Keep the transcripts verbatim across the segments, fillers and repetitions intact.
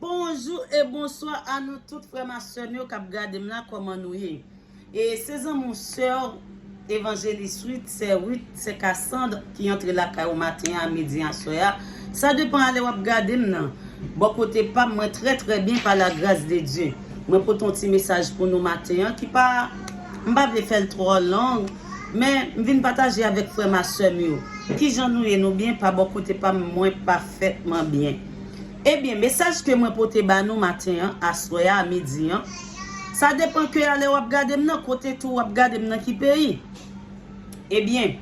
Bonjou e bonswa a nou tout frè m a sè m yo k ap gade m la, kòman nou ye? E se zanmi w sè w Evanjelis Ruth, sè Ruth, sè Cassandre ki antre lakay ou maten an, a midi an, aswè a. Sa depan a lè w ap gade m nan. Bò kote pa m, mwen trè trè byen pa la gras de Dye. Mwen pote yon ti mesaj pou nou maten an ki pa, m pa vle fè l twò long, men m vin pataje avèk frè m a sè m yo. Kijan nou ye, nou byen? Pa bò kote pa m, mwen pafètman byen. Ebyen, mesaj ke mwen pote ba nou maten an, aswè a, a midi an, sa depan ke a lè w ap gade m nan, kote tou w ap gade m nan ki peyi. Ebyen,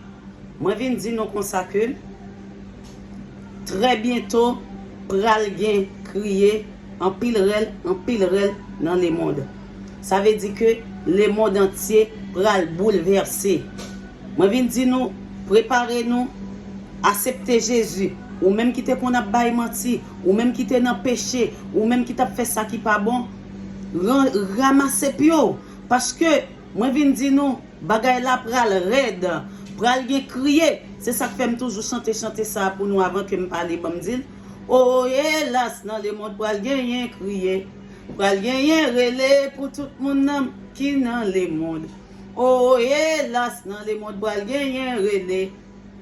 mwen vin di nou konsa ke trè byento pral gen kriye, anpil rèl, anpil rèl nan lemonn. Sa vle di ke lemonn antye pral boulvèse. Mwen vin di nou, prepare nou, asepte Jezi. Ou menm ki te konn ap bay manti, ou menm ki te nan peche, ou menm ki t ap fè sa ki pa bon, ran- ranmase pye w. Paske, mwen vin di nou, bagay la pral rèd, pral gen kriye. Se sa k fè m toujou chante chante sa a pou nou avan ke m pale, ban m di l. O elas, nan lemonn pral genyen kriye. Pral genyen rele pou tout moun nan ki nan lemonn. O elas, nan lemonn pral genyen rele.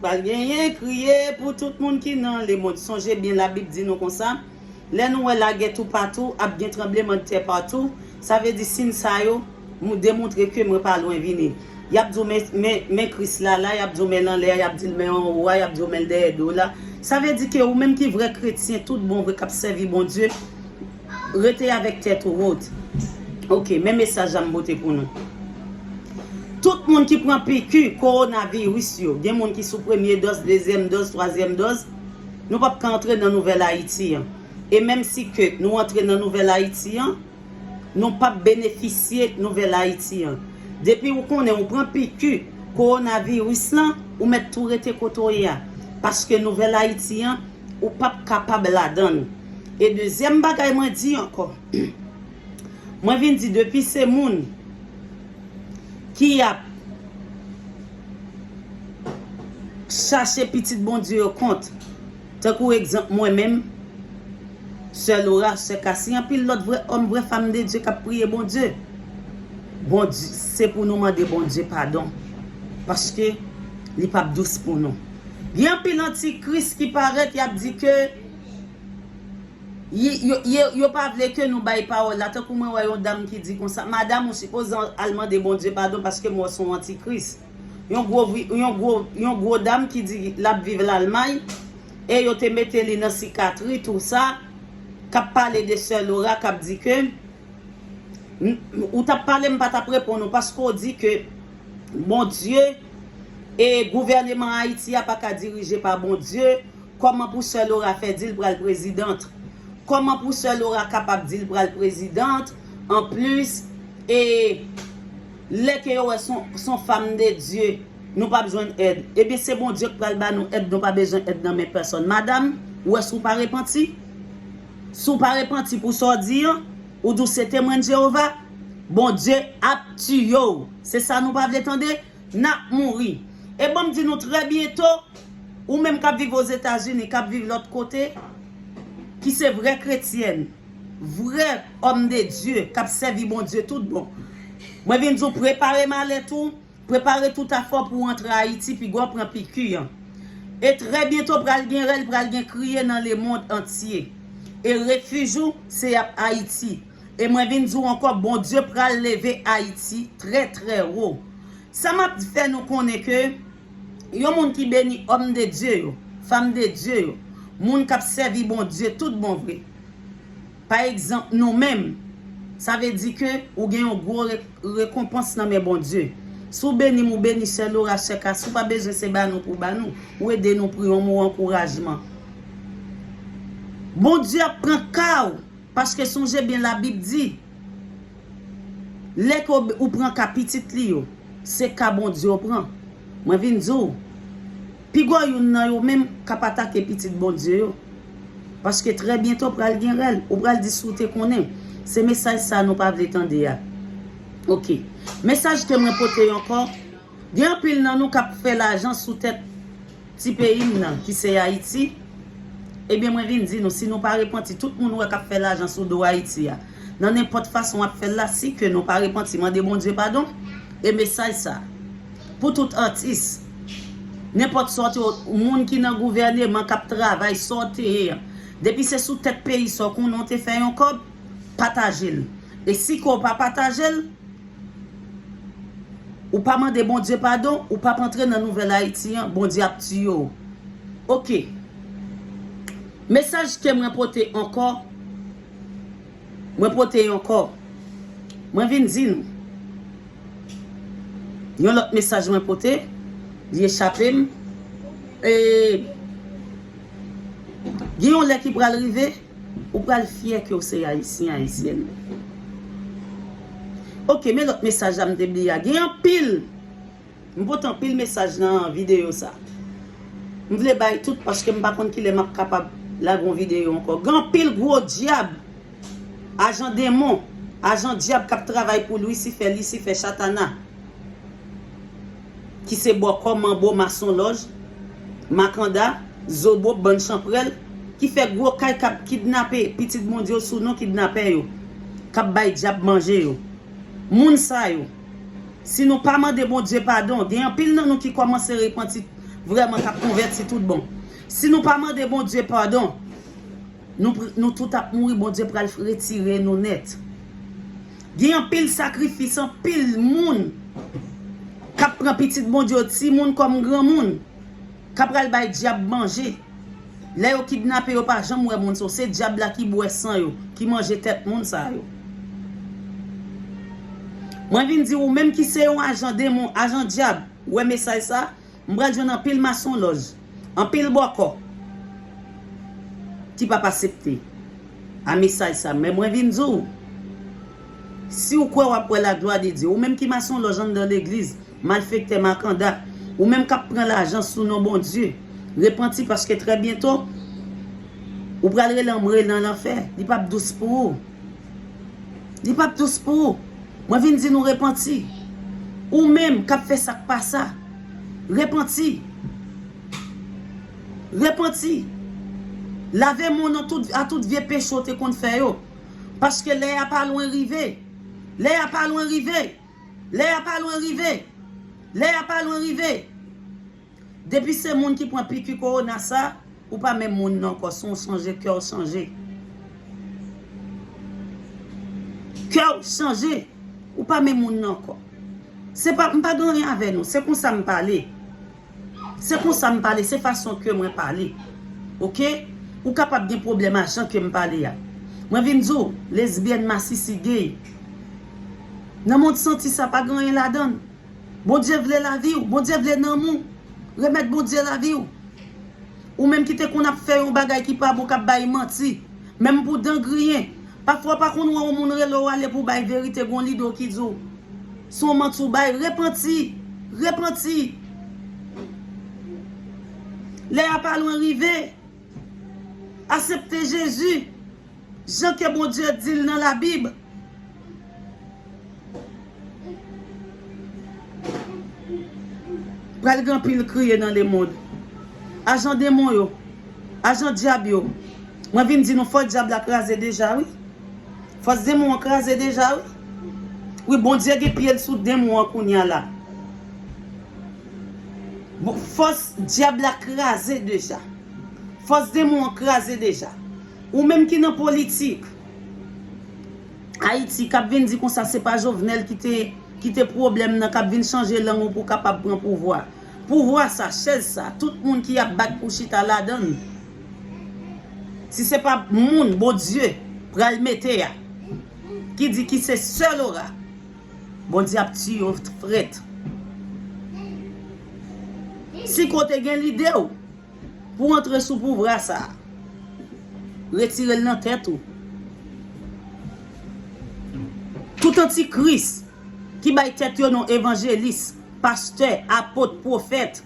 Pral genyen kriye pou tout moun ki nan lemonn. Sonje byen, Labib di nou konsa, lè nou wè lagè toupatou, ap gen tranblemanntè patou, sa vle di siy sa yo mou- demontre ke mwen pa lwen vini. Y ap di w, men, men, men Kris la la, y ap di w, men l anlè a, y ap di l, men anwo a, y ap di w, men l dèyè do w la. Sa vle di ke ou menm ki vrè kretyen, tout bon vre, k ap sèvi Bondye, rete avèk tèt ou wot. Oke, men mesaj la m pote pou nou. Tout moun ki pran piki kowonaviris yo, gen moun ki sou premye dòz, dezyèm dòz, twazyèm dòz, nou p ap ka antre nan Nouvèl Ayiti an. E menm si ke nou antre nan Nouvèl Ayiti an, nou p ap benefisye Nouvèl Ayiti an. Depi ou konnen ou pran piki kowonaviris lan, ou mèt tou rete kote w ye a. Paske Nouvèl Ayiti an, ou p ap kapab ladan l. E dezyèm bagay mwen di ankò, mwen vin di depi se moun ki ap chache pitit Bondye yo kont, tankou egzanp mwen menm, sè Lora, sè Kasi, anpil lòt vrè òm, vrè fanm de Dye k ap priye Bondye. Bondye, se pou nou mande Bondye padon, paske li p ap dous pou nou. Gen anpil antikris ki parèt, y ap di ke y- yo, yo, yo pa vle ke nou bay pawòl la. Tankou mwen wè yon dam ki di konsa, madanm, ou sipoze al mande Bondye padon paske m wè w se yon antikris. Yon gwo, vi- yon gwo, yon gwo dam ki di l ap viv Lalmay e yo te mete li nan sikatri, tou sa, k ap pale de sè Lora, k ap di ke, n- ou t ap pale, m pa t ap reponn ou, paske w di ke Bondye e gouvèneman Ayiti a pa ka dirije pa Bondye. Kòman pou sè Lora fè di l pral prezidant? Kòman pou sè Lora kapab di l pral prezidant? Anplis, e lè ke yo wè son, son fanm de Dye, nou p ap jwenn èd. Ebyen, se Bondye k pral ba nou èd, nou pa bezwen èd nan men pèsòn. Madanm, ou wè si w pa repanti? Si w pa repanti pou sa w di an, ou di w se temwen Jewova, Bondye ap tiye w. Se sa nou pa vle tande? N ap mouri. E ban m di nou trè byento, ou menm k ap viv Ozetazini, k ap viv lòt kote, ki se vrè kretyèn, vrè òm de Dye, k ap sèvi Bondye tout bon. Mwen vin di w, prepare malèt ou, prepare tout afè w pou w antre Ayiti, piga w pran piki an. E trè byento pral gen rèl, pral gen kriye nan lemonn antye. E refij ou, se ap Ayiti. E mwen vin di w ankò, Bondye pral leve Ayiti trè, trè wo. Sa m ap fè nou konnen ke yon moun ki beni, òm de Dye yo, fanm de Dye yo, moun k ap sèvi Bondye tout bon vre. Pa egzanp, nou menm, sa vle di ke ou gen yon gwo re- rekonpans nan men Bondye. Si w beni m, ou beni sè Lora, sè Kasi, ou pa bezwen se ba nou pou ba nou. Ou ede nou, priye yon mo ankourajman. Bondye ap pran ka w, paske sonje byen Labib di, lè ke w, ou pran ka pitit li yo, se ka Bondye w pran. Mwen vin di w, piga youn nan yo menm k ap atake pitit Bondye yo. Paske trè byento pral gen rèl. Ou pral di si w te konnen. Se mesaj sa a nou pa vle tande a. Oke. Mesaj ke mwen pote ankò, gen anpil nan nou k ap fè lajan sou tèt ti peyi m nan, ki se Ayiti. Ebyen, mwen vin di nou, si nou pa repanti, tout moun ou wè k ap fè lajan sou do Ayiti a, nan nenpòt fason w ap fè l la, si ke nou pa repanti, mande Bondye padon. E mesaj sa, pou tout atis, nenpòt sa w te, moun ki nan gouvèneman k ap travay, sa w te ye a, depi se sou tèt peyi sa w konnen w te fè yon kòb, pataje l. E si ke w pa pataje l, ou pa mande Bondye padon, ou p ap antre nan nouvèl Ayiti an, Bondye ap tiye w. Oke. Mesaj ke mwen pote ankò, mwen pote ankò. Mwen vin di nou. Yon lòt mesaj mwen pote, li echape m. E, gen yon lè ki pral rive, ou pral fyè ke w se Ayisyen, Ayisyèn. Oke, men lòt mesaj la m te bliye a. Gen anpil. M pote anpil mesaj nan videyo sa. M vle bay tout paske m pa konn kilè m ap kapab lage yon videyo ankò. Gen anpil gwo dyab, ajan demon, ajan dyab k ap travay pou Lwisifè, Lisifè, Chatana, ki se bòkò, manbo, masonlòj, makanda, zobo, bann chanpwèl, ki fè gwo kay k ap kidnape pitit Bondye yo sou non kidnapè yo, k ap bay dyab manje yo. Moun sa yo, si nou pa mande Bondye padon, gen anpil nan nou ki kòmanse repanti vrèman, k ap konvèti tout bon. Si nou pa mande Bondye padon, nou, pr- nou tout ap mouri, Bondye pral retire nou nèt. Gen anpil sakrifis, anpil moun k ap pran pitit Bondye yo, timoun kòm granmoun, k ap pral bay dyab manje. Lè yo kidnape, yo pa janm wè moun sa yo. Se dyab la ki bwè san yo, ki manje tèt moun sa yo. Mwen vin di ou menm ki se yon ajan demon, ajan dyab, wè mesaj sa, m pral jwenn anpil masonlòj, anpil bòkò ki p ap aksepte a mesaj sa. Men mwen vin di w, si w kwè w ap wè laglwa de Dye, ou menm ki masonlòj anndan legliz, malfektè, makanda, ou menm k ap pran lajan sou non Bondye, repanti paske trè byento, ou pral rele anmwe nan lanfè. Li p ap dous pou ou. Li p ap dous pou ou. Mwen vin di nou repanti. Ou menm k ap fè sa k pa sa, repanti. Repanti. Lave men w nan tout, a tout vye peche w te konn fè yo. Paske lè a pa lwen rive. Lè a pa lwen rive. Lè a pa lwen rive. Lè a pa lwen rive. Depi se moun ki pran piki kowona sa, ou pa menm moun nan ankò. Si w chanje, kè w chanje. Kè w chanje. Ou pa menm moun nan ankò. Se pa, m pa gen anyen avè nou. Se konsa m pale. Se konsa m pale. Se fason ke mwen pale. Oke? Ou kapab gen pwoblèm a jan ke m pale a. Mwen vin di w, lesbyèn, masisi, gay, nan mond santi sa pa gen anyen ladan l. Bondye vle lavi w, Bondye vle nanm ou. Remèt Bondye lavi w. Ou menm ki te konn ap fè yon bagay ki pa bon, k ap bay manti, menm pou dan griyen. Pafwa w pa konn wè yon moun rele w ale pou w bay verite, gon lide w ki di w se yon manti w bay. Repanti. Repanti. Lè a pa lwen rive. Aksepte Jezi jan ke Bondye di l nan Labib. Pral gen anpil kriye nan lemonn. Ajan demon yo, ajan dyab yo. Mwen vin di nou fòs dyab la kraze deja, wi. Fòs demon an kraze deja, wi. Wi, Bondye gen pye l sou demon an kounye a la. Bon, fòs dyab la kraze deja. Fòs demon an kraze deja. Ou menm ki nan politik Ayiti, k ap vin di konsa se pa Jovenel ki te, ki te pwoblèm nan, k ap vin chanje lang ou pou w kapab pran pouvwa. Pouvwa sa, chèz sa, tout moun ki ap bat pou chita ladan l, si se pa moun Bondye pral mete a, ki di ki se sèl ora, Bondye ap tiye w frèt. Si kote gen lide w pou w antre sou pouvwa sa a, retire l nan tèt ou. Tout antikris ki bay tèt yo non evanjelis, pastè, apot, pwofèt,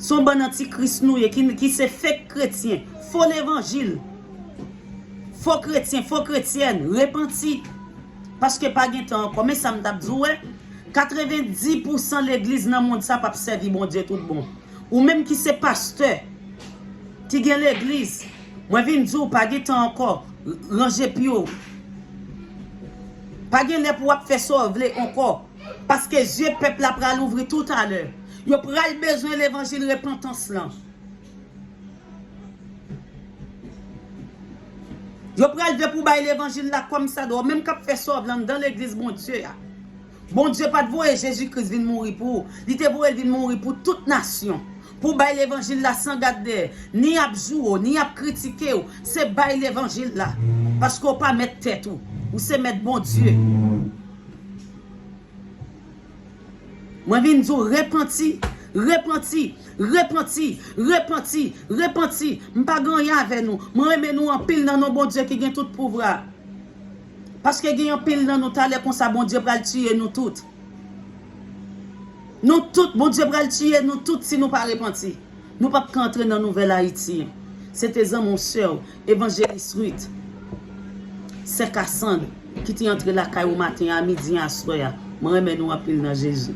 se yon bann antikris nou ye, ki, ki se fake kretyen, fo levanjil, fo kretyen, fo kretyèn. Repanti. Paske pa gen tan ankò. Men sa m t ap di w, wè, katrevenndis pousan legliz nan mond sa p ap sèvi Bondye tout bon. Ou menm ki se pastè, ki gen legliz, mwen vin di w, pa gen tan ankò, ranje pye w. Pa gen lè pou w ap fè sa w vle ankò, paske zye pèp la pral ouvri toutalè. Yo pral bezwen levanjil repantans lan. Yo pral vle pou bay levanjil la kòmsadwa, ou menm k ap fè sòvle anndan legliz Bondye a. Bondye pa t voye Jezi Kris vin mouri pou ou. Li te voye l vin mouri pou tout nasyon. Pou bay levanjil la san gad dèyè. Ni y ap joure w, ni y ap kritike w. Se bay levanjil la. Paske w pa mèt tèt ou. Ou se mèt Bondye. Mwen vin di w repanti, repanti, repanti, repanti, repanti. M pa gen anyen avè nou. Mwen renmen nou anpil nan non Bondye ki gen tout pouvwa. Paske gen anpil nan nou, talè konsa Bondye pral tiye nou tout. Nou tout, Bondye pral tiye nou tout si nou pa repanti. Nou p ap ka antre nan nouvèl Ayiti an. Se te zanmi w, sè w, Evanjelis Ruth, sè Kasand, ki te antre lakay ou maten an, midi an, aswè a. Mwen renmen nou anpil nan Jezi.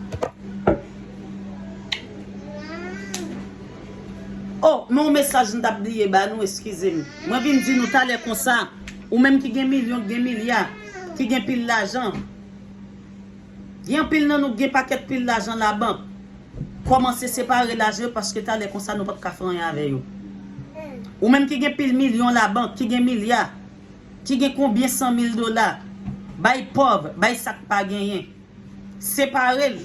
Oh, men yon mesaj m t ap bliye ba nou, eskize m. Mwen vin di nou talè konsa, ou menm ki gen milyon, ki gen milya, ki gen pil lajan. Gen anpil nan nou ki gen pakèt pil lajan labank. Kòmanse separe lajan yo paske talè konsa nou p ap ka fè anyen avè yo. Ou menm ki gen pil milyon labank, ki gen milya, ki gen konbyen san mil dola, bay pòv, bay sa k pa genyen. Separe l.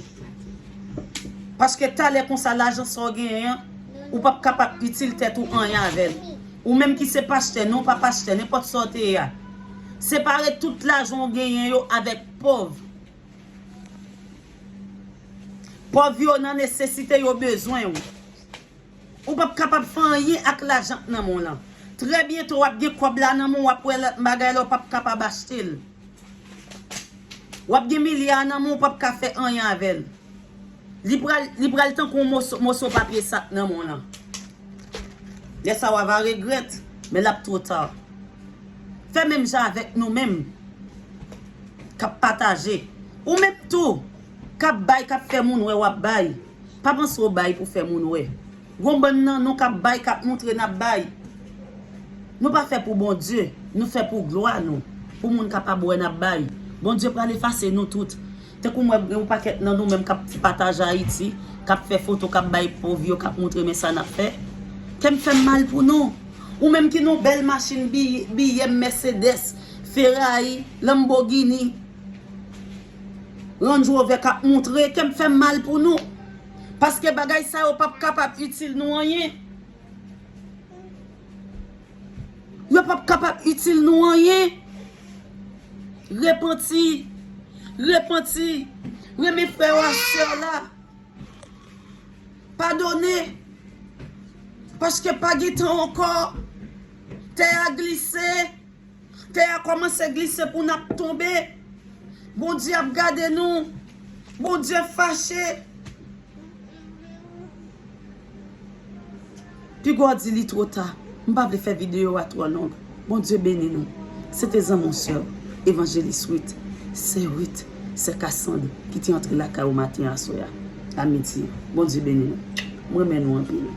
Paske talè konsa lajan sa w genyen an, ou p ap kapab itil tèt ou anyen avè l. Ou menm ki se pastè, non w pa pastè, nenpòt sa w te ye a. Separe tout lajan w genyen yo avèk pòv. Pòv yo nan nesesite, yo bezwen w. Ou p ap kapab fè anyen ak lajan k nan men w lan. Trè byento w ap gen kòb la nan men w, w ap wè lòt bagay la, w p ap kapab achte l. W ap gen milya nan men w, w p ap ka fè anyen avè l. Li pral, li pral tankou yon moso, moso papye sa k nan men w lan. Lè sa w ava regrèt, men l ap twò ta. Fè menm jan avèk nou menm k ap pataje. Ou menm tou k ap bay, k ap fè moun wè w ap bay. Pa panse w bay pou fè moun wè. Gon bann nan nou k ap bay, k ap montre n ap bay. Nou pa fè pou Bondye, nou fè pou glwa nou, pou moun kapab wè n ap bay. Bondye pral efase nou tout. Tankou m wè gen yon pakèt nan nou menm k ap pataje Ayiti, k ap fè foto, k ap bay pòv yo, k ap montre men sa n ap fè. Kè m fè m mal pou nou. Ou menm ki nan yon bèl machin, B M, Mercedes, Ferrari, Lamborghini, Range Rover k ap montre, kè m fè m mal pou nou. Paske bagay sa yo p ap kapab itil nou anyen. Yo p ap kapab itil nou anyen. Repanti. Repanti. Renmen frè w ak sè w la. Padone. Paske pa gen tan ankò. Tè a glise. Tè a kòmanse glise pou n ap tonbe. Bondye ap gade nou. Bondye fache. Piga w di li twò ta. M pa vle fè videyo a twò long. Bondye beni nou. Se te zanmi w sè w, Evanjelis Ruth, sè Ruth, sè Kasand, ki te antre lakay ou maten aswè a, a midi. Bondye beni nou. M renmen nou anpil.